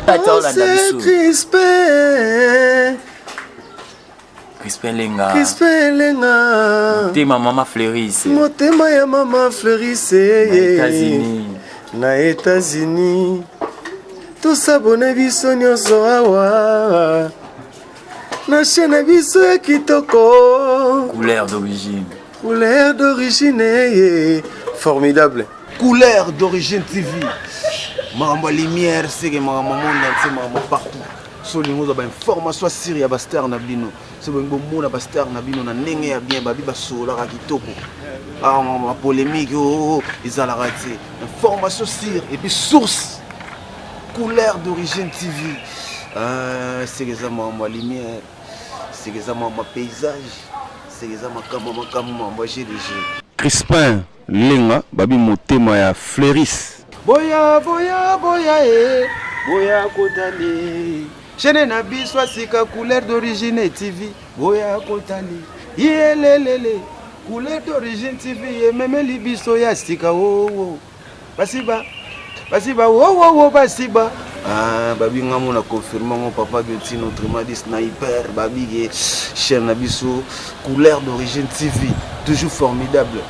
kati aolanda biso. Crispin. Crispin Lenga. Crispin Lenga. Motema mama Fleuris. Motema ya mama Fleuris. Na États-Unis. Na États-Unis. Tosabone biso nyonso awa. Na chaîne na biso ya kitoko. Couleur d'origine. Couleur d'origine. Eh, formidable. Couleur d'origine TV. Makambo ya lumière, seke makambo monde entier, makambo partout. So olingi ozwa bainformation sur ya bastar na bino, so bolingi bomona bastar na bino na ndenge ya bien, babi basololaka kitoko, bapolémique oo ezalaka te, information sur et puis source Couleur d'origine TV. Seke eza makambo ya lumière, seke eza makambo ya paysage, seke eza makambo makambo makambo ya GDG. Crispin Lenga babi motema ya Fleuris. Boya boya boya e boya kotali chaîne na biso ya sika Couleur d'origine TV, boya kotali yelelele Couleur d'origine TV ememeli biso ya sika wowo basiba basiba wowowo basiba. Ah, babi nga mona confirme ngo papa Gauthier, autrement dit sniper, babi ke chaîne na biso Couleur d'origine TV toujours formidable.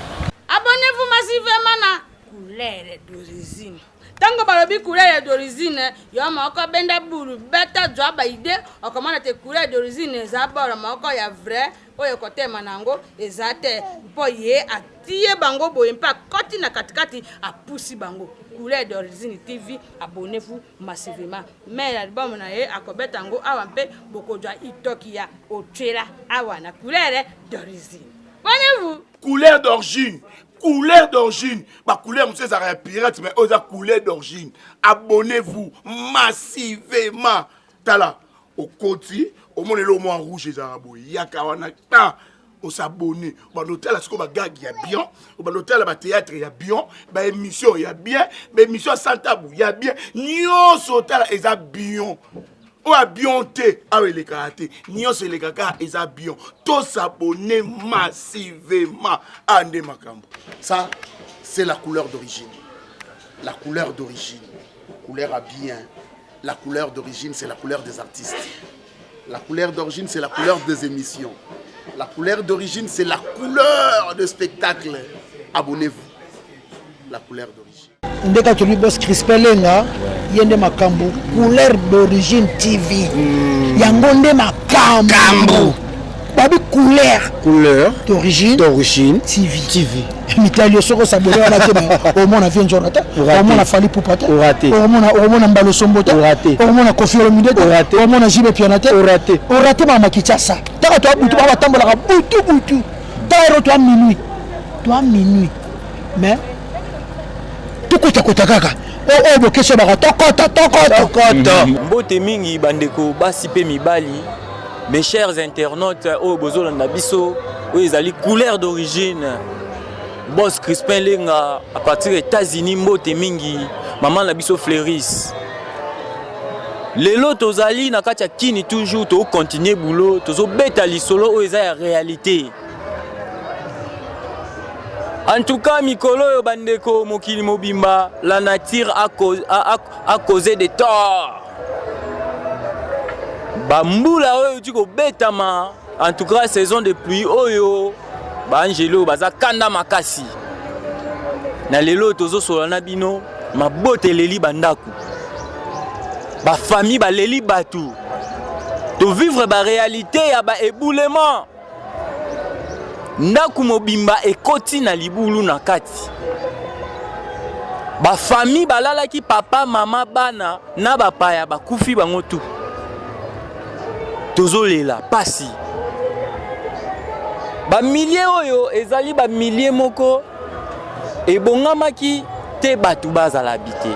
Abonnez-vous massivement na Couleur d'origine. Tango balobi couleur d'origine, yo moko benda bulu beta zwa ba idée, okomona te couleur d'origine eza bord moko ya vrai oyo kotema na yango eza te, mpo ye atie bango boye mpe akoti na katikati apusi bango. Couleur d'origine TV, abonnez-vous massivement. Mais album na ye akobeta yango awa mpe bokozwa itoki ya otwela awa na Couleur d'origine. Abonnez-vous. Couleur d'origine, couleur d'origine, ba couleur mosusu ezalaka ya pirate, mais oyo eza couleur d'origine. Abonnez-vous massivement. Tala okoti omona eloko mwa rouge ezalaka boye, yaka wana ta osabone, obanda otala sikoyo bagage ya bien, obanda otala bathéâtre ya bien, baémission ya bien, baémission ya sans tabou ya bien, nyonso otala eza bien. Oyo ya bien te awa elekaka te, nyonso elekaka eza bien. Tosabone massivement, awa nde makambo. Ça c'est la couleur d'origine, la couleur d'origine, couleur à bien. La couleur d'origine, c'est la couleur des artistes. La couleur d'origine, c'est la couleur des émissions. La couleur d'origine, c'est la couleur de spectacle. Abonnez-vous. La couleur d'origine. Ndeka tolobi boss Crispin Lenga, ye nde makambo Couleur d'origine TV. Yango nde makambo. Babi couleur. Couleur d'origine. D'origine. TV. TV. Mitali soko sabole wana te, omona vie njona te, omona Fally Ipupa te, omona omona Mbalo Sombo te, omona Koffi Olomide te, omona JB Piana te, orate mama Kinshasa. Taka to butu ba tambolaka butu butu. Taka to minuit. To minuit. Mais tokota kota kaka. Oh oh bokesho baka tokota tokota. Tokota. Mbote mingi bandeko basi pe mibali. Mes chers internautes, oyo bozolanda biso, oyo ezali Couleur d'origine. Boss Crispin Lenga à partir des États-Unis, mbote mingi, maman na biso Fleuris. Lelo tozali na kati ya Kini toujours to continuer boulot, tozo beta lisolo oyo eza ya réalité. En tout cas, mikolo oyo bandeko mokili mobimba, la nature a causé des torts. Ba mbula oyo euti kobetama, en tout cas saison de pluie oyo ba angelo baza kanda makasi. Na lelo tozosola na bino, mabota eleli bandako, ba famille baleli bato, to vivre ba réalité ya ba éboulement. Ndako mobimba ekoti na libulu na kati. Ba famille balalaki papa, mama, bana na bapaya bakufi bango tout. Tozolela pasi. Ba milliers oyo ezali ba milliers moko ebongamaki te bato bazala habité.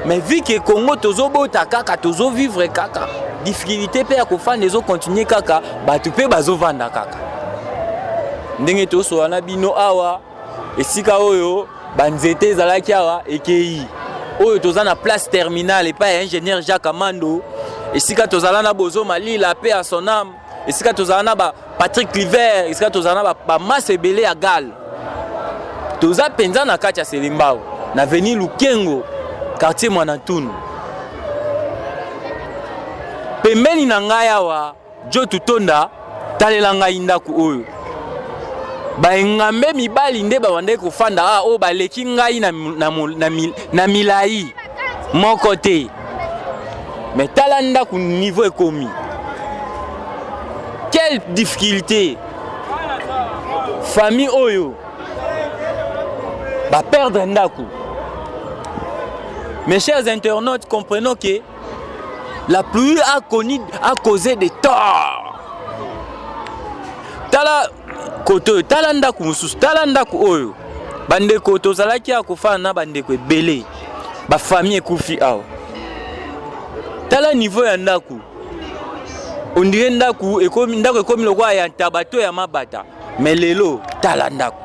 Mais vu que Congo tozobota kaka, tozovivre kaka, difficulté pe ya kofanda ezo continuer kaka, bato pe bazovanda kaka. Ndenge tosola na bino awa, esika oyo banzete ezalaki awa ekei. Oyo toza na place terminale epai ya ingénieur Jacques Amando, esika tozala na Bozo Malila pe à son âme, esika tozala na ba Patrick Cliver, esika tozala na ba masse ebele ya gal. Toza penza na kati ya Selembao, na avenue Lukengo, quartier Mwanantunu. Pembeni na ngai awa Jo Tutonda, talela ngai ndako oyo. Baengambe mibali nde babandaki kofanda awa, oyo baleki ngai na, na, na, na milai moko te. Mais tala ndako niveau ekomi. Quelle difficulté! Famille oyo ba perdre ndako. Mes chers internautes, comprenons que la pluie a connu, a causé des torts. Tala kote oyo, tala ndako mosusu, tala ndako oyo. Bandeko tozalaki ya kofanda na bandeko ebele, bafamille ekufi awa. Tala niveau ya ndako, ondire ndako ekomi ndako ekomi lokola ya ntaba to ya mabata, mais lelo tala ndako,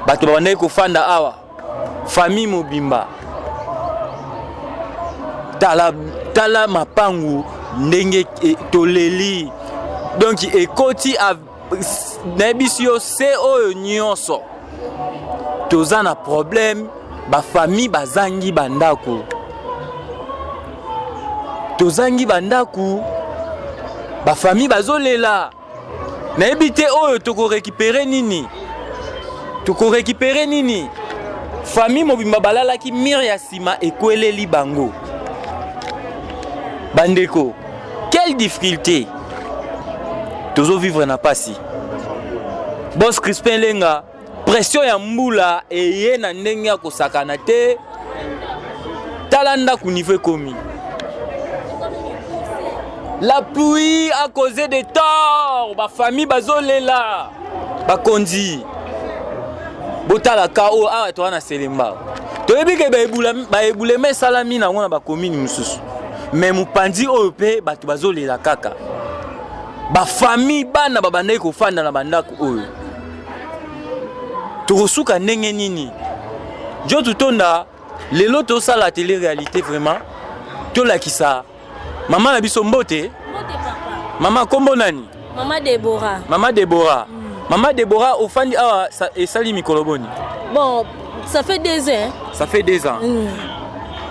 bato babandaki kofanda awa famille mobimba tala, tala mapangu ndenge e, toleli donc ekoti nayebisi yo se oyo nyonso toza na problème bafamille bazangi bandako tozangi bandako bafamille bazolela Nayebi te oyo toko récupérer nini? Toko récupérer nini? Famille mobimba balalaki mur ya sima ekweleli bango. Bandeko, quelle difficulté? Tozo vivre na pasi. Boss Crispin Lenga, pression ya mbula eye na ndenge ya kosakana te. Tala ndako niveau ekomi. La pluie a causé des torts. Ba famille bazolela. Bakonzi. Botala ka oyo awa toza na Selemba. Toyebi ke ba éboulement esalami nango na ba commune mosusu. Mais mopanzi oyo pe bato bazolela kaka. Ba famille bana babandaki kofanda na bandako oyo. Tokosuka ndenge nini? Jo tutonda lelo tosala tele réalité vraiment tolakisa mama na biso mbote. Mbote papa. Mama kombo nani? Mama Deborah. Mama Deborah. Mama Deborah ofandi awa esali mikolo boni? Bon, ça fait 2 ans. Ça fait 2 ans.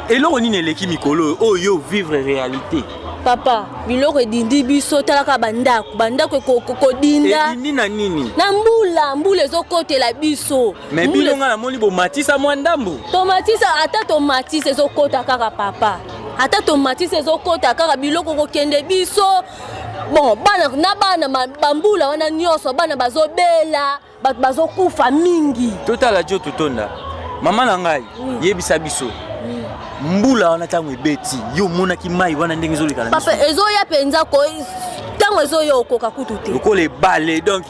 Eloko nini eleki mikolo oyo yo vivre réalité? Papa, biloko edindi biso talaka bandako, bandako kodinda. Edindi na nini? Na mbula, mbula ezokotela biso. Mais bino nga namoni bomatisa mwa ndambu. Tomatisa, ata tomatisa ezokota kaka papa. Ata tomatisa ezokota kaka biloko kokende biso. Bon, bana na bana bambula wana nyonso bana bazobela, bato bazokufa mingi. Totala jo totonda. Mama na ngai, yebisa biso. Mbula wana ntango ebeti, yo omonaki mai wana ndenge ezoleka na miso. Papa, ezoya mpenza ko ntango ezoya okoka kutu te. Lokola ebale donc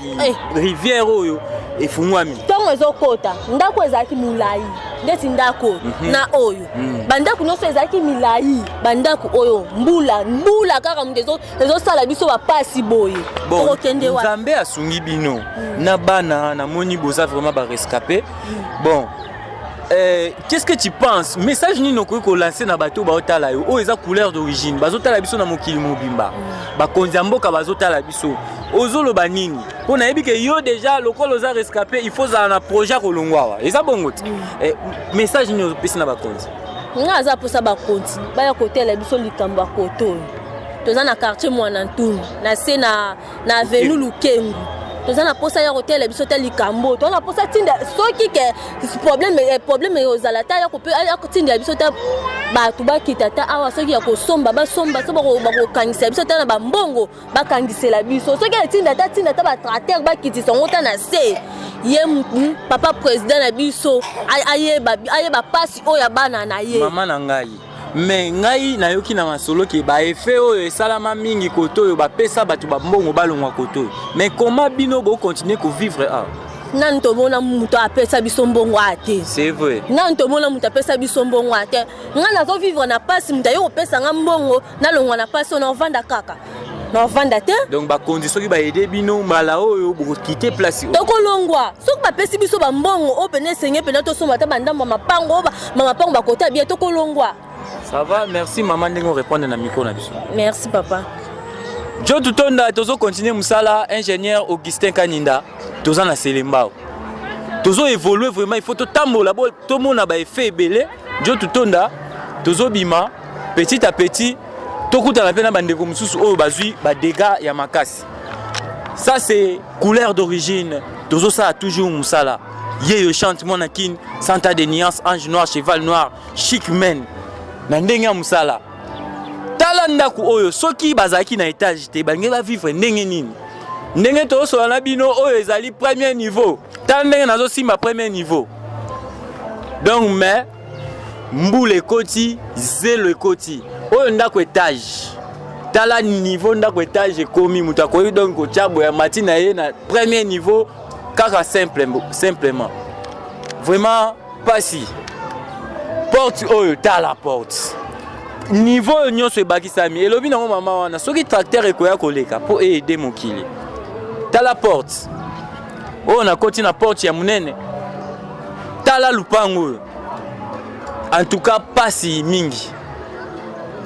rivière oyo efungwami. Ntango ezokota, ndako ezalaki molai ndeti ndako na oyo. Bandako nyonso ezalaki milai, bandako oyo mbula mbula kaka moto ezosala biso bapasi boye. Bon, Nzambe asungi bino na bana, namoni boza vraiment ba rescapé. Bon, qu'est-ce que tu penses? Message nini okoki kolancer na bato baotala yo? Oyo eza couleur d'origine, bazotala biso na mokili mobimba, bakonzi ya mboka bazotala biso, ozoloba nini? Mpo nayebi ke yo déjà lokola oza rescapé, il faut ozala na projet ya kolongwa awa, eza bongo te? Message nini opesi na bakonzi? Nga aza mposa bakonzi baya kotela biso likambo ya kote oyo. Toza na quartier Mwana Ntunu, na se na avenue Lukengu. Toza na posa ya kotela biso te likambo. Toza na posa tinda soki ke problème ezala ta ya kotinda biso ta bato bakita ta awa, soki ya kosomba basomba, so bakokangisa biso ta na bambongo bakangisela biso, soki etinda ta tinda ta batracteur bakitisa yango ta na se. Ye papa président na biso ayeba pasi oyo ya bana na ye. Mama na ngai, mais ngai nayoki na masolo ke ba effet oyo esalama mingi kote oyo bapesa bato bambongo balongwa kote oyo, mais comment bino bocontinue kovivre awa? Nani tomona moto apesa biso mbongo aya te? C'est vrai. Nani tomona moto apesa biso mbongo aya te? Ngai nazovivre na pasi, moto aye kopesa nga mbongo nalongwa na pasi oyo, naovanda kaka, naovanda te. Donc bakonzi soki baede bino mbala oyo bokokite place oyo. Tokolongwa soki bapesi biso bambongo oyo pene esenge pene tosomba ata bandambo ya mapango oyo bamapango bakota bien, tokolongwa. Ça va, merci mama ndenge orépondre na micro na biso. Merci papa. Jo Tutonda, tozo continuer mosala. Ingénieur Augustin Kaninda, toza na Selembao, tozo évoluer vraiment, il faut totambola bo tomona ba effet ebele. Jo Tutonda, tozobima petit à petit. Tokutana mpe na bandeko mosusu oyo bazwi badégâts ya makasi. Ça c'est couleur d'origine. Tozosala toujours mosala. Yeyo chante mwana kin, santa de nuance, ange noir, cheval noir, chic men. Na ndenge ya mosala. Tala ndako oyo soki bazalaki na etage te balingi bavivre ndenge nini? Ndenge tozosola na bino oyo ezali premier niveau. Tala ndenge nazosimba premier niveau. Donc mais mbula ekoti, zelo ekoti. Oyo ndako etage. Tala niveau ndako etage ekomi, moto akoki donc kotya boya mati na ye na premier niveau kaka simple, simplement. Vraiment pasi. Porte oyo tala porte. Niveau oyo nyonso ebakisami, elobi nango mama wana soki tracteur ekoya koleka mpo eede mokili. Tala porte. Oyo nakoti na porte ya monene. Tala lupango oyo. En tout cas pasi mingi.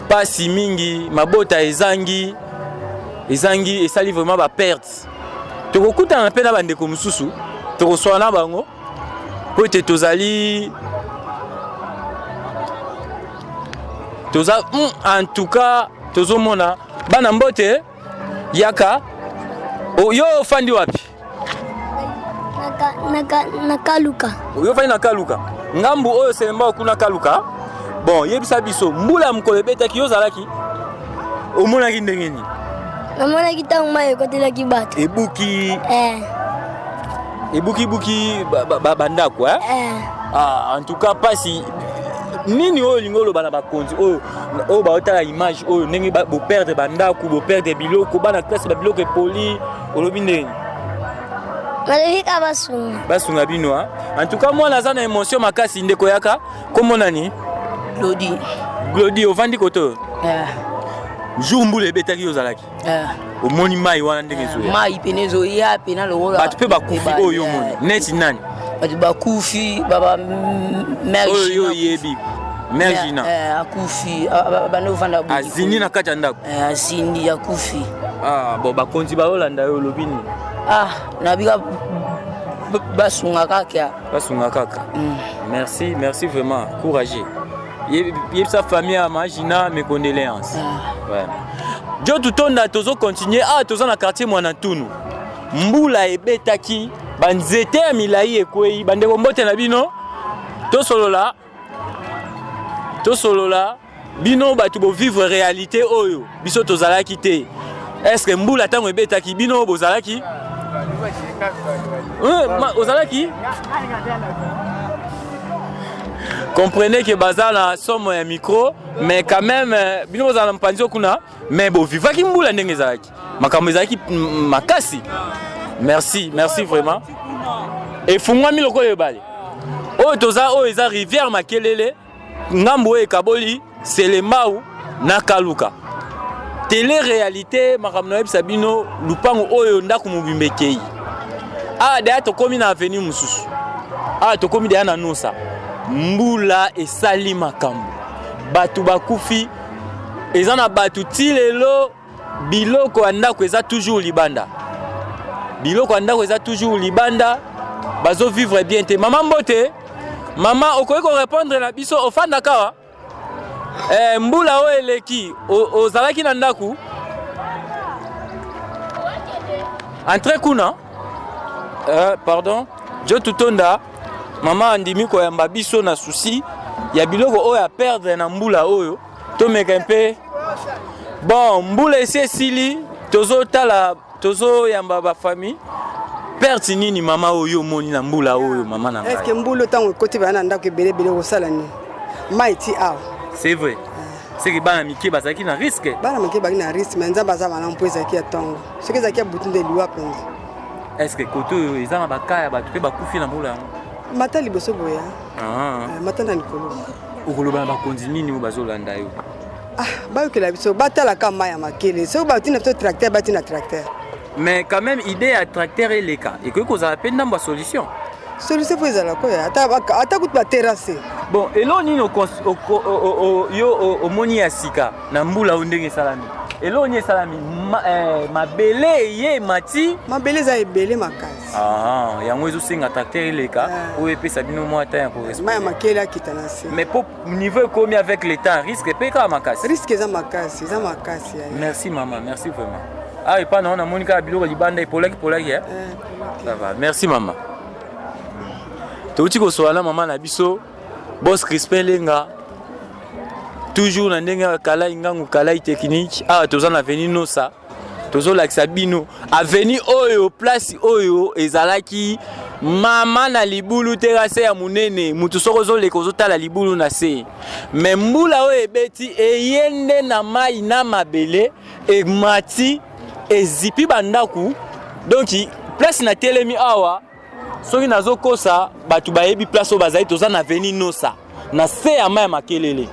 Pasi mingi, mabota ezangi, ezangi esali vraiment ba perte. Tokokutana mpe na bandeko mosusu, tokoswana na bango po ete tozali toza en tout cas tozomona bana mbote yaka. O, yo ofandi wapi? Na Kaluka. Yo ofandi na Kaluka. Ngambu oyo Selembao kuna Kaluka. Bon, yebisa biso mbula ya mokolo ebetaki yo ozalaki? Omonaki ndenge nini? Namonaki ntango mai ekotelaki bato. Ebuki. Ebuki buki bandako eh? Ah, en tout cas pasi nini oyo olingi oloba na bakonzi oyo oyo baotala image oyo ndenge boperdre bandako, boperdre biloko, bana classe ba biloko epoli, olobi ndenge? Nalobi ka basunga. Basunga bino hein? En tout cas mwana aza na émotion makasi. Ndeko yaka, kombo nani? Glody. Glody, ovandi koto? Jour mbula ebetaki yo ozalaki? Omoni mai wana ndenge ezoya? Mai pene ezoya pena lokola bato mpe bakufi oyo omoni neti nani? Bato bakufi baba mère oyo yo oyebi mère Gina. Akufi banda ovanda azindi na kati ya ndako. Azindi akufi. Ah bon, bakonzi baolanda yo, olobi nini? Ah, nabika basunga kaka. Basunga kaka. Merci, merci vraiment, courageux. Yebisa famille ya Magina mes condoléances. Ouais. Jo tutonda tozo continuer. Ah, toza na quartier Mwana Tunu. Mbula ebetaki, banzete ya milai ekwei, bandeko mbote na bino. Tosolola. Tosolola bino bato bovivre réalité oyo biso tozalaki te. Est-ce que mbula ntango ebetaki bino bozalaki? Ozalaki? Comprenez que baza na somo ya micro, mais quand même bino bozala na mpanzi kuna, mais bovivaki mbula ndenge ezalaki, makambo ezalaki makasi. Merci, merci vraiment. Efungwami lokola ebale oyo toza, oyo eza rivière Makelele, ngambo oyo ekaboli Selembao na Kaluka. Télé réalité makambo nayebisa bino, lupango oyo ndako mobimba ekei. Awa deya tokomi na avenue mosusu, awa tokomi deya na Nusa. Mbula esali makambo, bato bakufi, eza na bato ti lelo biloko ya ndako eza toujours libanda, biloko ya ndako eza toujours libanda, bazo vivre bien te. Mama mbote, mama okoki korépondre na biso, ofandaka awa? Mbula oyo eleki ozalaki na ndako? Entre kuna. Pardon, Jo Tutonda, mama andimi koyamba biso na souci ya biloko oyo a perdre na mbula oyo. Tomeka mpe. Bon, mbula esi esili, tozotala, tozoyamba ba famille. Perte nini mama oyo omoni na mbula oyo, mama na ngai? Est-ce que mbula ntango ekoti bana na ndako ebele ebele kosala nini? Mai ti awa. C'est vrai. C'est que bana mike bazalaki na risque. Bana mike bazalaki na risque, mais Nzambe aza malamu mpo ezalaki ya ntongo. Soki ezalaki ya butu nde liwa mpenza. Est-ce que kote oyo eza na baka ya bato mpe bakufi na mbula yango? Mata liboso boye. Mata na likolo. Okoloba na bakonzi nini oyo bazolanda yo? Ah, bayokela biso, batalaka mai ya Makele. Soki batina biso tracteur, batina tracteur. Mais quand même idée ya tracteur eleka ekoki kozala mpe ndambo ya solution. Solution fo ezala koya ata kutu baterrasse. Bon, eloko nini yo omoni ya sika na mbula oyo ndenge esalami? Eloko nini esalami? Eh, mabele eye emati. Mabele eza ebele makasi. Ah, yango ezosenga tracteur eleka oyo epesa bino mwa temps ya korespirer. Mai ya makele akita na se. Mais po niveau ekomi avec le temps, risque mpe kaka makasi. Risque eza makasi, eza makasi. Merci mama, merci vraiment. Ah, epa na wana namoni kaka biloko libanda epolaki polaki eh? Ça va. Merci mama. Touti kosola na mama na biso Boss Crispin Lenga toujours na ndenge ya kalai ngangu kalai technique awa toza na avenue Nosa tozolakisa bino avenue oyo place oyo ezalaki mama na libulu terase ya monene motu soki ozoleka ozotala libulu na se me mbula oyo ebeti eye nde na mai na mabele emati ezipi bandako donc place na telemi awa soki nazokosa bato bayebi place oyo bazali toza na avenue Nosa na se ya mai ya makelele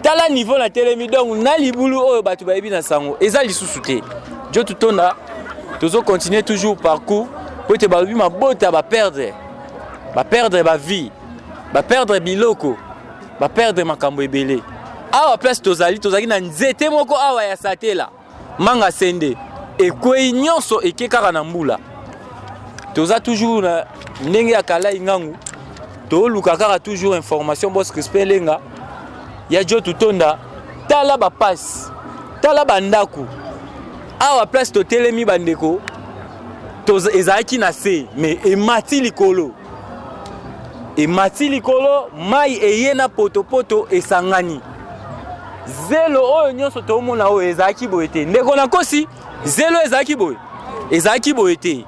tala niveau na telemi donc na libulu oyo bato bayebi na sango eza lisusu te jo tutonda tozo continuer toujours parcours po ete balobi mabota baperdre baperdre bavie baperdre biloko baperdre makambo ebele awa place tozali tozalaki na nzete moko awa ya satela manga sende ekwei nyonso eke kaka na mbula toza toujours na ndenge ya kalai ngangu toluka kaka toujours information boss Crispin Lenga ya jo tutonda tala bapasi tala bandako awa place totelemi bandeko ezalaki na se mais emati likolo emati likolo mai eye na potopoto esangani zelo oyo nyonso tomona oyo ezalaki boye te ndeko nakosi zelo ezalaki boye ezalaki boye te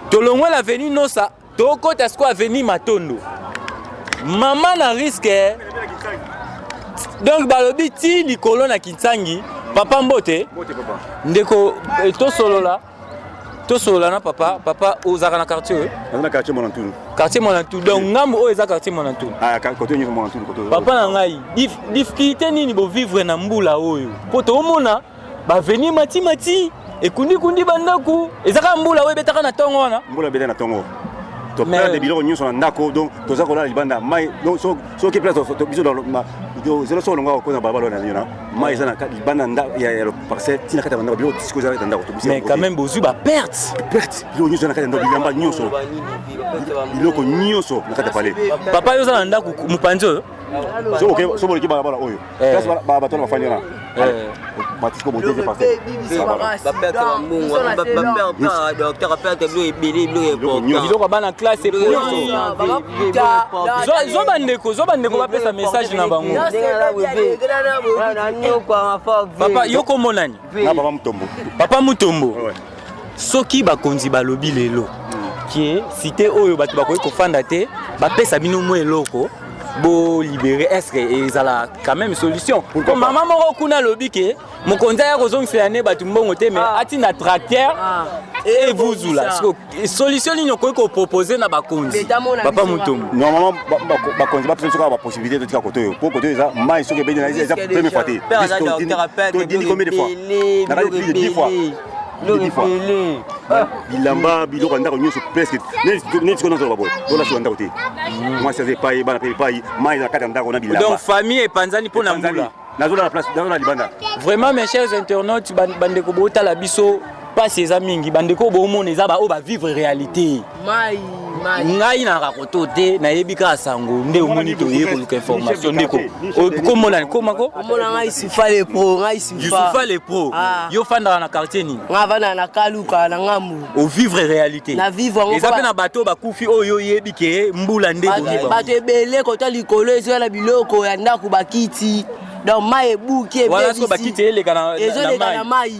tolongwe na avenue nosa tokota sikoyo avenue matondo mama na risque donc balobi ti likolo na kinsangi papa mbote ndeko eh, tosolola tosolola na papa papa ozalaka na quartier oyo naza na quartier mwanantulu quartier mwanantulu donc ngambo oyo eza quartier mwanantulu ah, kote nyonso mwanantulu kote papa na ngai difficulté nini bovivre na mbula oyo mpo toomona baveni mati mati ekundikundi bandako eza kaka mbula oyo ebetaka na ntongo wana mbula ebeta na ntongo toperde biloko nyonso na ndako donc toza kolala libanda mai soki place biso zelo soki olonga koza balabala oyo na mai eza na libanda ya parcelle ti na kati ya bandako biloko sikoyo eza na kati ya ndako mais quand même bozwi ba perte perte biloko nyonso na kati ya ndako bilamba nyonso biloko nyonso na kati ya palais papa yo oza na ndako mopanzi oyo soki boleki balabala oyo eh. place bato wana bafandi wana eh. batisiko bodeze biloko ya bana classe zwa bandeko zwa bandeko bapesa message na bango papa yo kombo nani papa mutombo papa mutombo soki bakonzi balobi lelo ke cité oyo bato bakoki kofanda te bapesa bino mwa eloko bo libérer est-ce que ezala quand même solution po mama moko kuna alobi ke mokonzi aya kozongisela ne bato mbongo te mais ah. atinda tracteur ah. evuzula solution nini okoki kopropose na bakonzi papa mutombo normalement bakonzi bapesa biso kaka bapossibilité totika kote oyo po kote oyo eza mai soki ebeti eza première fois te todindi combien de fois nakati plus de 10 fois biloko ebele bilamba biloko ya ndako nyonso presque neti sikoyo nazoloba boye tolasuka ndako te mwasi aza epai bana mpe epai mai na kati ya ndako na bilamba donc famille epanzani mpo na mbula nazolala place nazolala libanda vraiment mes chers internautes bandeko botala biso mpasi eza mingi bandeko bomona eza baoyo bavivre réalité mai ngai nalaka koto te nayebi kaka sango nde omoni toye koluka information ndeko komona komako omona ngai yusufa le pro ngai yusufa le pro ah. yo ofandaka na quartier nini ngai avandaka na kaluka na ngambu ovivre réalité na vivre yango eza mpe na bato oyo bakufi oyo oyebi ke mbula nde bato ebele kota likolo ezoya na biloko ya ndako bakiti donc mai ebuki bakiti eleka na mai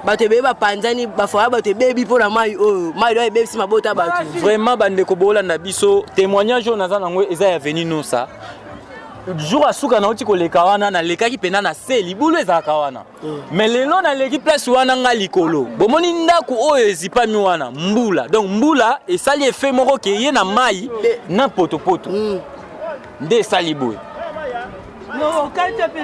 bato ebele bapanzani bafoya bato ebebi mpo na mai oyo mai oyo ebebisi mabota bato vraiment bandeko bolanda biso témoignage oyo naza nango eza ya veni nosa jour asuka nauti koleka wana nalekaki mpena na se libulu ezalaka wana mm. mais lelo naleki place wana nga likolo bomoni ndako oyo ezipami wana mbula donc mbula esali effet moko ke ye na mai na potopoto mm. nde esali boye.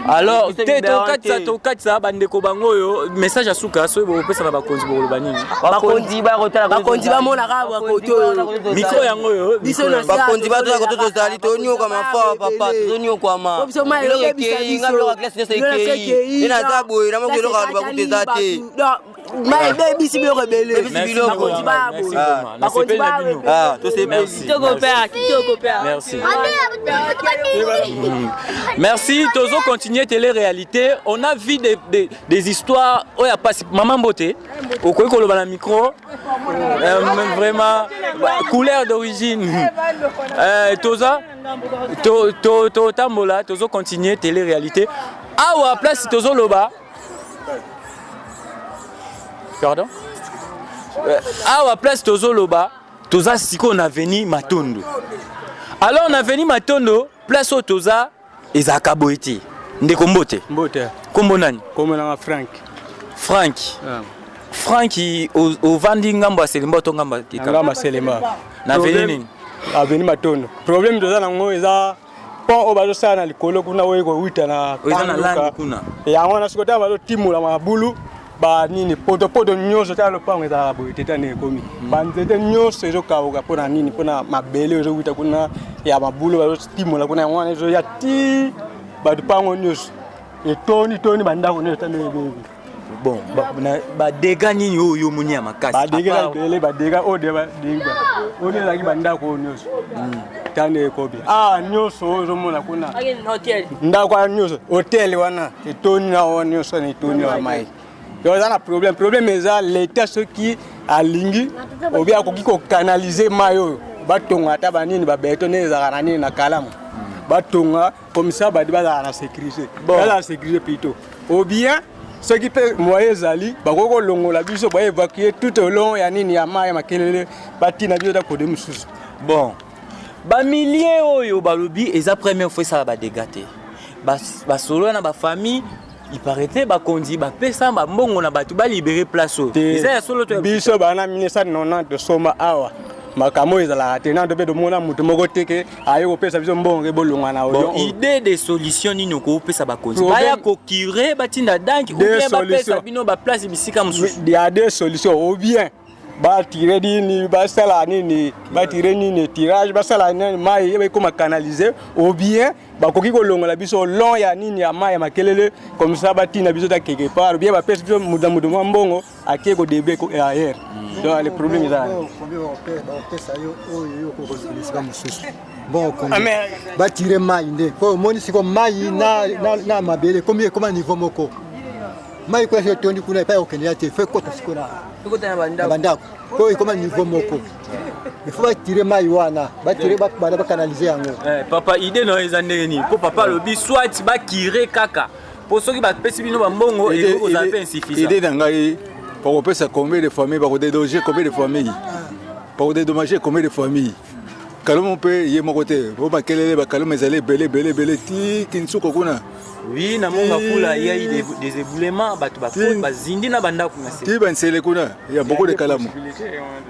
Alors te, tokatisa, tokatisa bandeko bango oyo. Message ya suka soki bokopesa na bakonzi, bokoloba nini? Bakonzi bakotala, bakonzi bamonaka bakoto oyo. Micro yango oyo. Biso na Bakonzi batolaka to tozali tonyokwama fort, papa, tozonyokwama. Biso mai Biloko elobebisa ekei, nga biso. biloko ya classe nyonso Biloko nyonso ekei. ekei. Nde naza boye na moko eloko ya koloba kutu eza te. Mai ebebisi biloko ebele. Ebebisi biloko. Bakonzi baya boye. Bakonzi baya boye. Ah, tosepeli. Kitoko père, kitoko père. Merci. Merci. Tozo continuer télé-réalité. On a vu des histoires. Oh, y a pas Maman Mbote. Okoki koloba na micro. Vraiment, bah, couleur d'origine. Toza, to, to, to, tambola, tozo continuer télé-réalité. Awa, place tozo loba. Pardon? Awa, place tozo loba. Toza sikoyo na avenue Matondo. Alors na avenue Matondo, place oyo toza ezalaka boye te. Ndeko, mbote. Mbote. Kombo nani? Kombo nanga Frank. Frank. Ah. Frank, ovandi ngambo ya Selemba to ngambo ya Kikala? Ngambo ya Selemba. Na avenue nini? Avenue Matondo. Problème toza nango eza pont oyo bazosala na likolo kuna, oyo ekowuta na Oyo eza na Kanduka. landi kuna. Yango wana sikoyo ntango bazotimola mabulu banini, potopoto nyonso, tala lopango ezalaka boye te, tani ekomi banzete nyonso ezokauka. Mpona nini? Mpona mabele ezowuta kuna ya mabulu bazotimola kuna. Yango wana ezoya ti bato pango nyonso etoni toni, bandako nyonso tani ebebi. Bon, badégâts nini oyo yo omoni ya makasi? Badégâts eza ebele. Badégâts oyo, badégâts oyo ezalaki bandako oyo nyonso tani ekobi awa nyonso oyo ozomona kuna, ndako wana nyonso, hotel wana etoni na wana nyonso na etoni na mai. Donc eza na problème. Problème eza l'État soki alingi obi akoki kocanaliser mai oyo, batonga ata banini, babéton nde ezalaka na nini na kalamu, batonga comme ça bato bazala na sécurité, bazala na sécurité plutôt. Ou bien soki mpe moyen ezali, bakoki kolongola biso, baévacue tout au long ya nini ya mai ya Makelele, batina biso ta kode mosusu. Bon, bamilieu oyo balobi eza première fois esala badégâts te. Basolo na bafamille, il paraît bakonzi bapesa bambongo na bato balibérer place oyo. Eza ya solo to? Biso bana 1990 tosomba awa, makambo oyo ezalaka te. Nano mpe tomona moto moko te ke aye kopesa biso mbongo ke bolongwa na Bon, idée de solution nini okopesa bakonzi? Baya kocurer, batinda danki, ou bien bapesa bino baplace bisika mosusu? Il y a deux solutions: ou bien batire nini, basala nini, batire nini, tirage, basala nini, mai ekoma canalisé, ou bien bakoki kolongola biso long ya nini ya mai ya Makelele, comme ça batina biso ta quelque part, ou bien bapesi biso moto na moto mwa mbongo ake kodébrouiller ailleurs. Donc le problème eza Bakopesa yo oyo yo okokozela esika mosusu. Bon, batire mai nde po omoni siko mai na mabele ekomi, ekoma niveau moko. Mai kuna soki etondi kuna, epai okende ya te, faut ekota siko na bandako po ekoma niveau moko. Il faut batire mai wana, batire bana, bacanaliser yango. Papa, idée na yo eza ndenge nini? Mpo papa alobi soit bacurer kaka, mpo soki bapesi bino bambongo ekoki kozala mpe insuffisant. Idée na ngai, bakopesa combien de famille, bakodédommager combien de famille, bakodédommager combien de famille? Kalamu mpe ye moko te, po Makelele, bakalamu ezali ebele ebele ebele ti Kinsuko kuna. Oui, na Mont Ngafula il y a eu des éboulements, bato bazindi na bandako na se. Ti bansele kuna, il y a beaucoup de kalamu.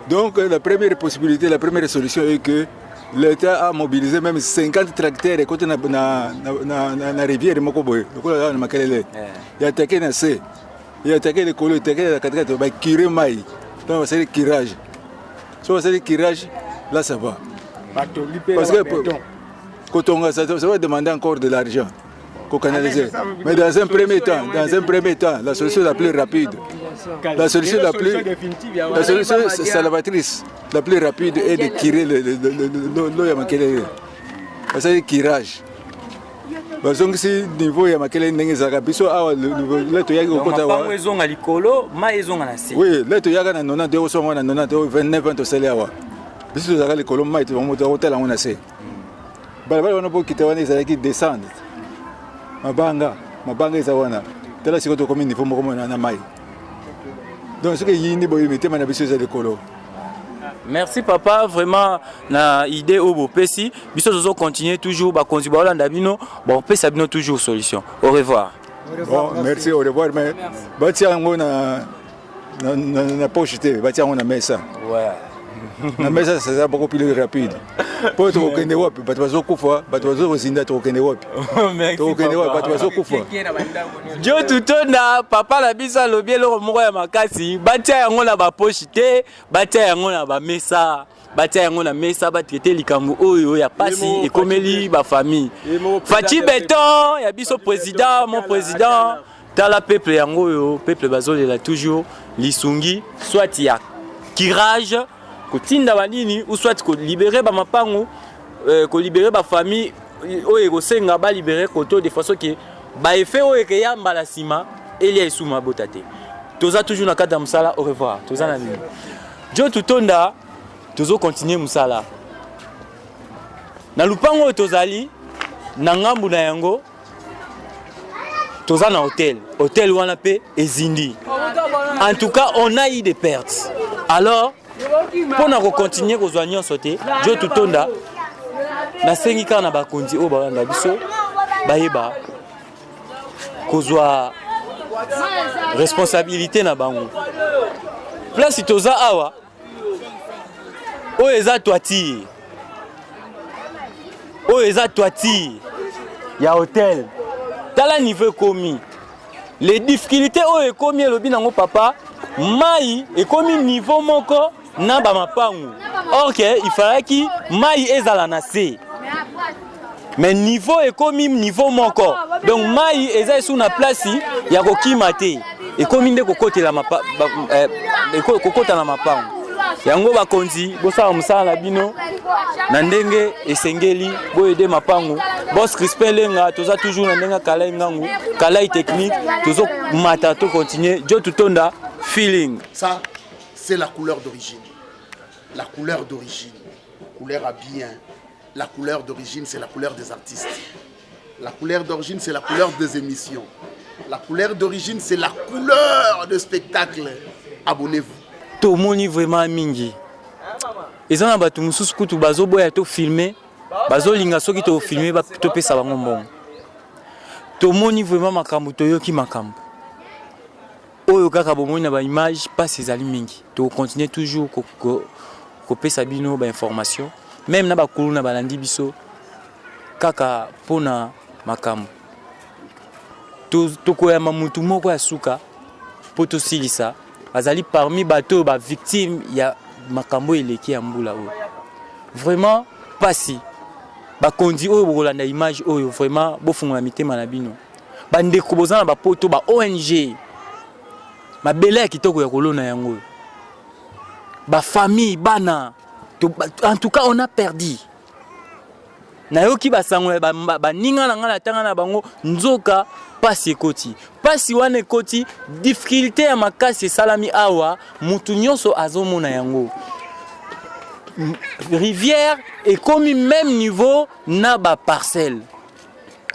Donc la première possibilité, la première solution est que l'État a mobilisé même 50 tracteurs ekoti na rivière moko boye lokola na Makelele, ya attaqué na se, ya attaqué likolo, attaqué na katikati, bacurer mai. Donc basali curage, so basali curage là, ça va, parce que kotonga, ça va demander encore de l'argent canaliser. Mais dans un premier temps, la solution la plus rapide, la solution salvatrice la plus rapide est de curer l'eau ya Makelele. Basali curage, bazongisi niveau ya Makelele ndenge ezalaka. Biso awa le toyaki kokota Mapango ezonga likolo, mai ezonga na se. Oui, le toyaka na 90, osonga na 90, 29 ans tosali awa. Biso tozalaka likolo, mai tokotala yango na se. Balabala wana mpo okita wana ezalaki descendre, mabanga mabanga eza wana. Tala sikoyo tokomi niveau moko na mai. Donc soki eyindi boye, mitema na biso eza likolo. Merci papa, vraiment na idée oyo bopesi biso. Tozo continuer toujours, bakonzi baolanda bino, bapesa bino toujours solution. Au revoir. Bon, merci, au revoir. Mais batia yango na poche te, batia yango na mesa. Ouais. Na mesa ça sera beaucoup plus rapide. Po tokokende wapi? Bato bazokufa, bato bazokozinda, tokokende wapi? Tokokende wapi? Bato bazokufa. Jo tutonda papa na biso alobi eloko moko ya makasi, batia yango na bapoche te, batia yango na bamesa, batia yango na mesa, batraite likambo oyo ya pasi ekomeli bafamille. Fatshi Beton ya biso président, mon président, tala peuple yango oyo, peuple bazolela toujours lisungi soit ya curage kotinda banini ou soit kolibere bamapangu, kolibere bafamille oyo ekosenga balibere koto de façon ke baeffet oyo ekeya mbala nsima elia esuma bota te. Toza toujours na kati ya mosala. Au revoir. Toza na nini jo tutonda, tozokontinue mosala na lupango oyo tozali na ngambu na yango. Toza na hotel, hotel wana mpe ezindi. En tout cas, on a eu des pertes. Alors mpo na kokontinue kozwa nyonso te, jo tutonda, nasengi kaka na bakonzi oyo balanda biso bayeba kozwa responsabilité na bango. Place toza awa, oyo eza toiture, oyo eza toiture ya hotel. Tala niveau ekomi, les difficultés oyo ekomi. Elobi nango papa, mai ekomi niveau moko na bamapangu, or ke ifalaki mai ezala na se, mais niveau ekomi niveau moko. Donc mai eza esu na place ya kokima te, ekomi nde kokotela kokota na mapango yango. Bakonzi, bosala mosala na bino na ndenge esengeli, boyede mapango. Boss Crispin Lenga, toza toujours na ndenge Kalai Ngangu, Kalai Technique, tozomata, tocontinue. Jo tutonda feeling. Ça, c'est la couleur d'origine. La couleur d'origine, couleur à bien. La couleur d'origine, c'est la couleur des artistes. La couleur d'origine, c'est la couleur des émissions. La couleur d'origine, c'est la couleur de spectacle. Abonnez-vous. Tomoni vraiment mingi, eza na bato mosusu kutu bazoboya tofilme, bazolinga soki tofilme topesa bango mbongo. Tomoni vraiment makambo, toyoki makambo oyo kaka bomoni na baimage. Mpasi ezali mingi. Tokocontinue toujours kopesa bino bainformation, même na bakulu na balandi biso kaka mpona makambo. Tokoyamba mutu moko ya suka mpo tosilisa. Azali parmi bato oyo bavictime ya makambo eleki ya mbula oyo. Vraiment pasi. Bakonzi oyo bokolanda image oyo, vraiment bofungola mitema na bino. Bandeko boza na bapoto, ba ONG, mabele ya kitoko ya kolona yango oyo, bafamille, bana, en tout cas on a perdu. Nayoki basango ya baninga na ngai, natanga na bango, nzoka pasi ekoti, pasi wana ekoti, difficulté ya makasi esalami awa. Mutu nyonso azomona yango, rivière ekomi même niveau na baparcelle.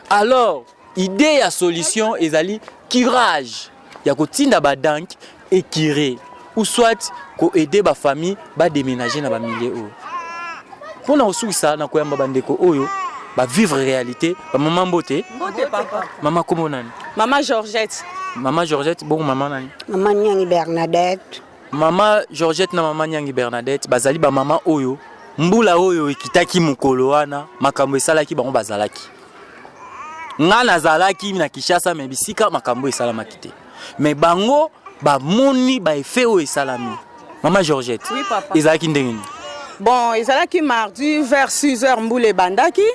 Alors idée ya solution ezali curage ya kotinda badank ecurer ou soit koaider bafamille badéménager na bamilieu oyo. Mpona kosukisa na koyamba bandeko oyo bavivre réalité. Bamama, mbote. Mbote papa. Mama, kombo nani? Mama Georgette. Mama Georgette, bongo mama nani? Mama Nyangi Bernadette. Mama Georgette na mama Nyangi Bernadette bazali bamama oyo mbula oyo ekitaki mokolo wana, makambo esalaki bango bazalaki. Nga nazalaki na Kinshasa, me bisika makambo esalamaki te, me bango bamoni baeffet oyo esalami. Mama Georgette? Oui, papa. Ezalaki ndenge nini? Bon, ezalaki mardi vers 6 heures mbula ebandaki.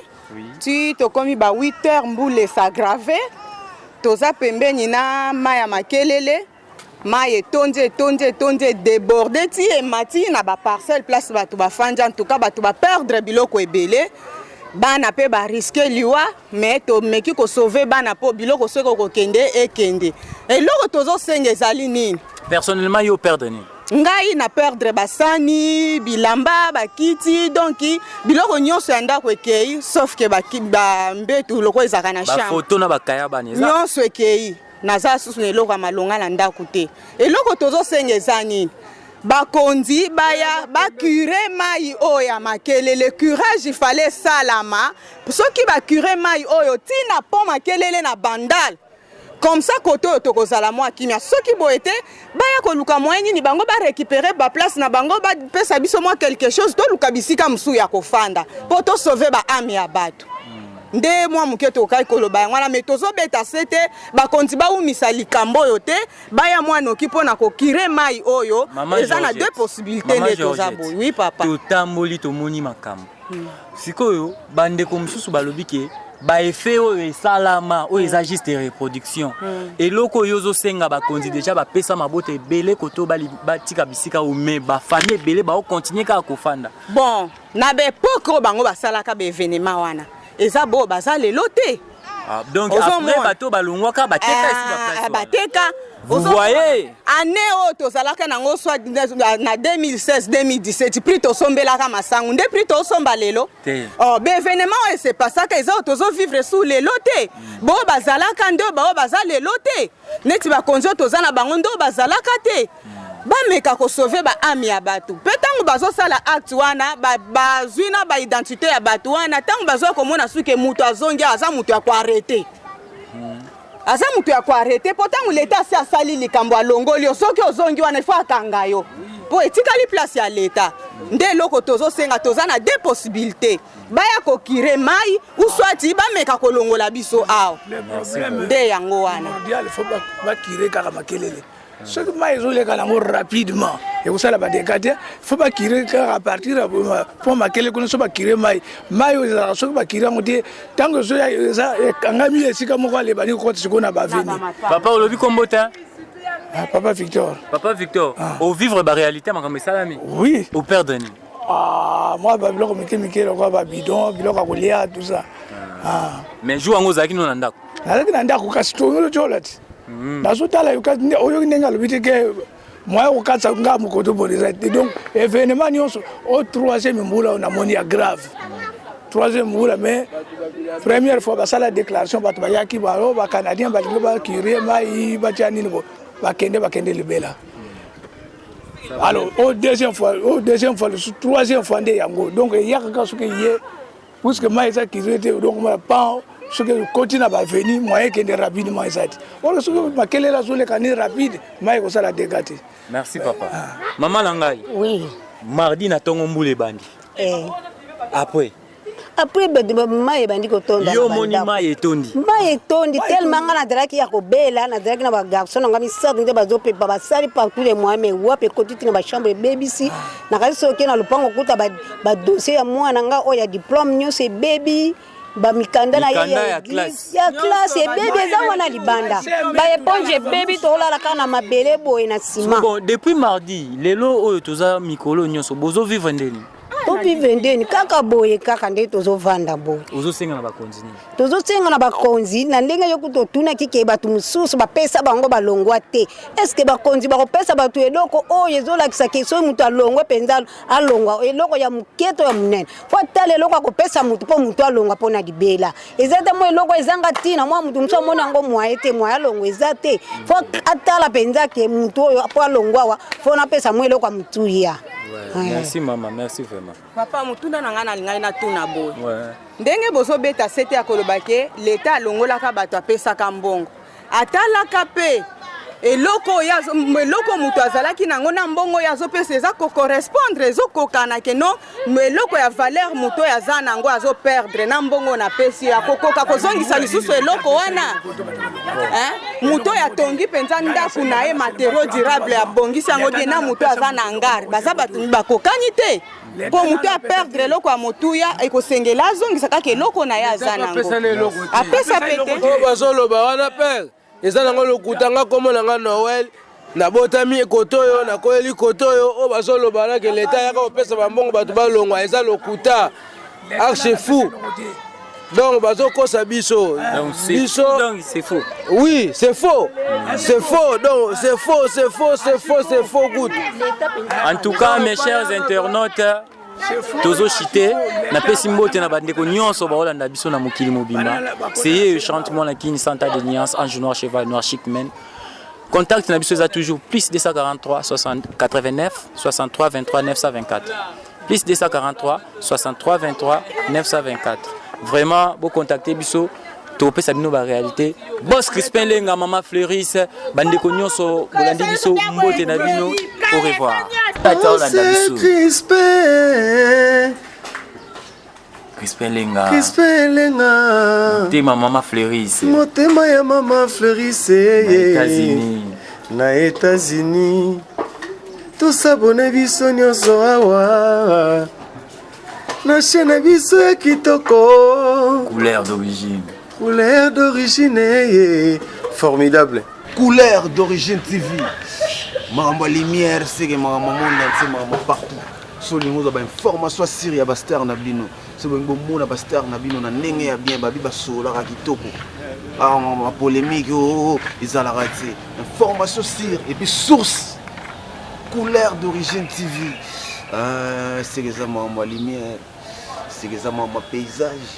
Ti tokomi ba 8 heures, mbula es'aggrave. Toza pembeni na mai ya Makelele. Mai etondi, etondi, etondi, edéborde ti emati na baparcelle place bato bafandi. En tout cas bato baperdre biloko ebele, bana mpe barisquer liwa, mais tomeki kosauver bana mpo biloko soki okokende ekende. Eloko tozosenga ezali nini? Personnellement, yo perdre nini? Ngai na perdre basani, bilamba, bakiti, donc biloko nyonso ya ndako ekei, sauf ke bambetu loko ezalaka na chambre. Bafoto na bakaya bana eza? Nyonso ekei. Naza susu na eloko ya malonga na ndako te. Eloko tozosenga eza nini? Bakonzi baya bacurer mai oyo ya Makelele. Curage ifale esalama. Soki bacurer mai oyo ntina pont Makelele na Bandal. Comme ça kote oyo tokozala mwa kimia. Soki boye te, baya koluka moyen nini bango ba récupérer ba place na bango, bapesa biso mwa quelque chose, toluka bisika mosusu ya kofanda mpo to sauver ba âme ya bato. Nde mwa moke tokokaki koloba yango wana, me tozobeta se te bakonzi bawumisa likambo oyo te, baya mwa noki mpo na kocurer mai oyo. Mama Eza na Georgette. deux possibilités Mama nde toza Georgette. boye. Oui papa. Totamboli, tomoni makambo. Sikoyo bandeko mosusu balobi ke baeffet oyo esalama oyo eza juste reproduction. Eloko oyo ozosenga bakonzi, deja bapesa mabota ebele koto batika bisika oyo, me bafamille ebele baokontinue kaka kofanda. Bon, na baépoque oyo bango basalaka baévénement wana, eza boyo baza lelo te. Ah, donc Ozomona. après bato balongwaka, bateka esi Ah, baplace wana. Bateka. Vous voyez? Année oyo tozalaka nango, soit na 2016, 2017, prix tosombelaka masangu nde prix tosomba lelo. Te. Oh, baévénement oyo esepasaka eza oyo tozovivre su lelo te. Boyo bazalaka nde oyo baoyo baza lelo te. Neti bakonzi oyo toza na bango nde oyo bazalaka te. Bameka kosauver baâme ya bato. Mpe ntango bazosala acte wana, bazwi na baidentité ya bato wana. Ntango bazwa komona suke moto azongi awa, aza moto ya koarrêter, aza moto ya koarrêter, mpo ntango leta asi asali likambo, alongoli yo, soki ozongi wana, ifo akanga yo, mpo etikali place ya leta. Nde eloko tozosenga, toza na deux possibilités: baya kocurer mai ou soit bameka kolongola biso awa. Nde yango wana. Mondial, faut bacurer kaka Makelele. Soki mai ezoleka nango rapidement, ekosala badégâts te. Faut bacurer kaka à partir ya po Makelele kuna. So bacurer mai, mai oyo ezalaka, soki bacurer yango te, ntango ezoya eza ekangami esika moko, alebani kokota sikoyo na baavenue. Papa, olobi kombo te? Papa Victor. Papa Victor, ovivre baréalité, makambo esalami. Oui. Operdre nini? Ah, mwa babiloko mike mike lokola babidon, biloko ya kolia, tout ça. Ah. Mais jour yango ozalaki no na ndako? Nazalaki na ndako, kasi tozotiola ti nazotala yo kasi oyoki ndenge alobi te ke moyen kokatisa nga mokoto bono eza te. Donc événement nyonso o troisième mbula oyo namoni ya grave, troisième mbula. Mais première fois basala déclaration, bato bayaki, bao bacanadien balingi bacurer mai, batia nini bo, bakende, bakende libela. Alors au deuxième fois, au deuxième fois lisusu, troisième fois nde yango. Donc eyaka kaka soki ye, puisque mai eza curé te, donc pan soki ekoti na baavenue, moyen ekende rapidement eza te. Oyo soki Makelele azoleka ni rapide, mai ekosala dégâts te. Merci papa. Mama na ngai. Oui. Mardi na ntongo mbula ebandi. Eh. Après? Après bato, mai ebandi kotonda. Yo na omoni bandako. mai etondi. Mai etondi tellement nga nazalaki ya kobela, nazalaki na bagarçon na nga misato nde bazopepa, basali partout les moyens, mais wapi, ekoti ntina bachambre, ebebisi. Nakasi soki na lopango kuta badossier ya mwana nga oyo ya diplôme nyonso ebebi, bamikanda na ye Mikanda ya église, classe. Ya classe ebebi, eza wana libanda, baéponge ebebi, tolala kaka na mabele boye na nsima. Bon, depuis mardi, lelo oyo toza mikolo nyonso, bozovivre ndeni? Tovivre ndeni? Kaka boye, kaka nde tozovanda boye. Ozosenga na bakonzi nini? Tozosenga na bakonzi na ndenge yoku totunaki ke bato mosusu bapesa bango balongwa te. Eske bakonzi bakopesa bato eloko oyo ezolakisa ke soki moto alongwe mpenza, alongwa, eloko ya moke to ya monene? Fo atala eloko akopesa motu mpo motu alongwa mpo na libela. Eza te mwa eloko ezanga ntina, mwa motu mosusu amoni yango mwaye te, mwaye alongwa eza te. Fo atala mpenza ke motu oyo mpo alongwa awa, fo napesa mwa eloko ya motuya. Merci mama, merci vraiment. Papa, motuna na ngai nalingai natuna boye: ndenge bozobeta sete ya koloba ke leta alongolaka bato, apesaka mbongo, atalaka mpe eloko oyo eloko moto azalaki nango na mbongo oyo azopesa eza kocorrespondre, ezokokana ke no eloko ya valeur moto oyo aza nango azoperdre na mbongo oyo napesi ye, akokoka kozongisa lisusu eloko wana? Hein? Moto oyo atongi mpenza ndako na ye, matériau durable, abongisi yango bien, na moto oyo aza na hangar, baza bato bakokani te, mpo moto aperdre eloko ya motuya, ekosengela azongisa kaka eloko na ye aza nango, apesa pe te. Oyo bazoloba wana, pere, eza nango lokuta. Nga kombo na nga Noel, nabotami kote oyo, nakoyeli kote oyo. Oyo bazoloba wana ke leta yaka kopesa bambongo bato balongwa, eza lokuta, archi faux. Donc bazokosa biso. Donc c'est Biso. Donc c'est faux. Oui, c'est faux, c'est faux. Donc c'est faux, c'est faux, c'est faux, c'est faux. Good. En tout cas, mes chers internautes, tozoshite, napesi mbote na bandeko nyonso baolanda biso na mokili mobimba. Seye chante mwana Kini, santa de nuance, ange noir, cheval noir, chic men. Contact na biso eza toujours plus 243 60 89 63 23 924, plus 243 63 23 924. Vraiment, bocontacte biso. Tokopesa bino ba réalité. Boss Crispin Lenga, Mama Fleuris, bandeko nyonso bolandi biso mbote na bino. Au revoir. Tata olanda biso. Crispin. Crispin Lenga. Crispin Lenga. Motema Mama Fleuris. Motema ya Mama Fleuris. Na États-Unis. Na États-Unis. Tosabone biso nyonso awa. Na chaîne na biso ya kitoko. Couleur d'origine. Couleur d'origine. Eh, formidable. Couleur d'origine TV. Makambo ya lumière seke makambo monde entier makambo partout. So olingi ozwa bainformation sire ya bastar na bino so bolingi bomona bastar na bino na ndenge ya bien babi basololaka kitoko bapolémique oo oh, oh, ezalaka te information sire et puis source couleur d'origine tv euh, seke eza makambo ya lumière seke eza makambo ya paysage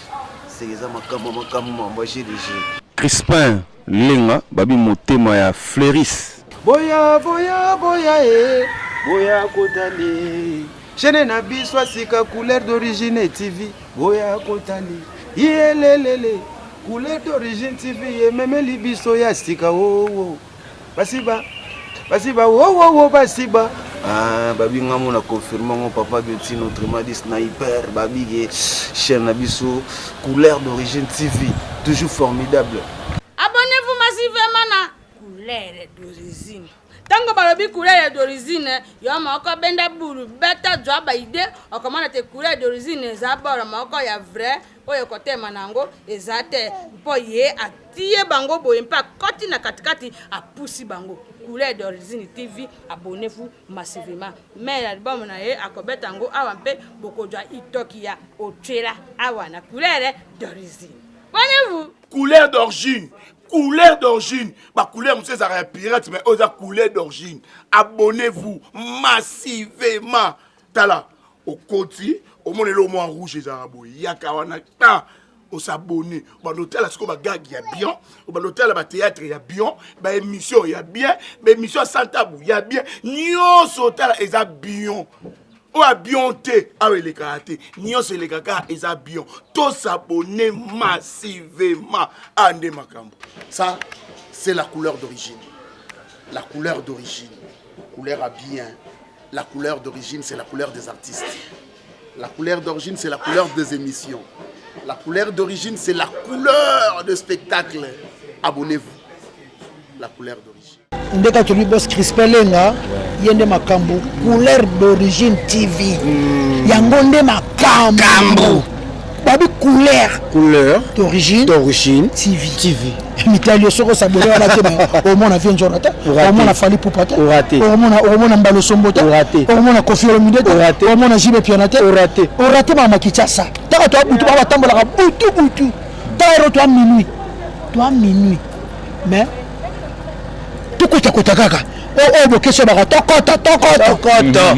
seke eza makambo makambo makambo ya gdg Crispin Lenga babi motema ya Fleuris. Boya boya boya e boya kotali chaîne na biso ya sika couleur d'origine TV boya kotali yelelele couleur d'origine TV ememeli biso ya sika wowo basiba basiba wowowo basiba ah, babi nga mona confirme ngo papa Betino autrement dit sniper babi ke chaîne na biso couleur d'origine TV toujours formidable. Abonnez-vous massivement na couleur d'origine. Tango balobi couleur d'origine, yo moko benda bulu beta zwa ba idée, okomona te couleur d'origine eza bord moko ya vrai oyo ekotema na yango eza te mpo ye atiye bango boye mpe akoti na katikati apusi bango couleur d'origine tv abonnez-vous massivement mais album na ye akobeta yango awa mpe bokozwa itoki ya otwela awa na couleur d'origine abonnez-vous couleur d'origine couleur d'origine bacouleur mosusu ezalaka ya pirate mais oyo eza couleur d'origine abonnez-vous massivement tala okoti omona eloko mwa rouge ezalaka boye yaka wana ta osabone obanda otala sikoyo bagage ya bien obanda otala batheatre ya bien baémission ya bien baémission ya santabu ya bien nyonso otala eza bien oyo ya bien te awa elekaka te nyonso elekaka eza bien tosabone massivement awa nde makambo ça c'est la couleur d'origine la couleur d'origine couleur à bien La couleur d'origine, c'est la couleur des artistes. La couleur d'origine, c'est la couleur des émissions. La couleur d'origine, c'est la couleur de spectacle. Abonnez-vous. La couleur d'origine. ndeka tolobi bos crispin lenga ye nde makambo couleur d'origine tv mm. yango nde makambo babi couleur couleur d'origine d'origine tv tv mitali yo soki osabone wana te omona vie njona te omona fali pupa te okomona mbalo sombo te okomona kofi olomide te okomona jibe piana te orate mama kinshasa taka toa butu baa batambolaka butu butu taro toa minuit toa minuit mais tokotakota kaka oyo bokesi baka tokota tokota.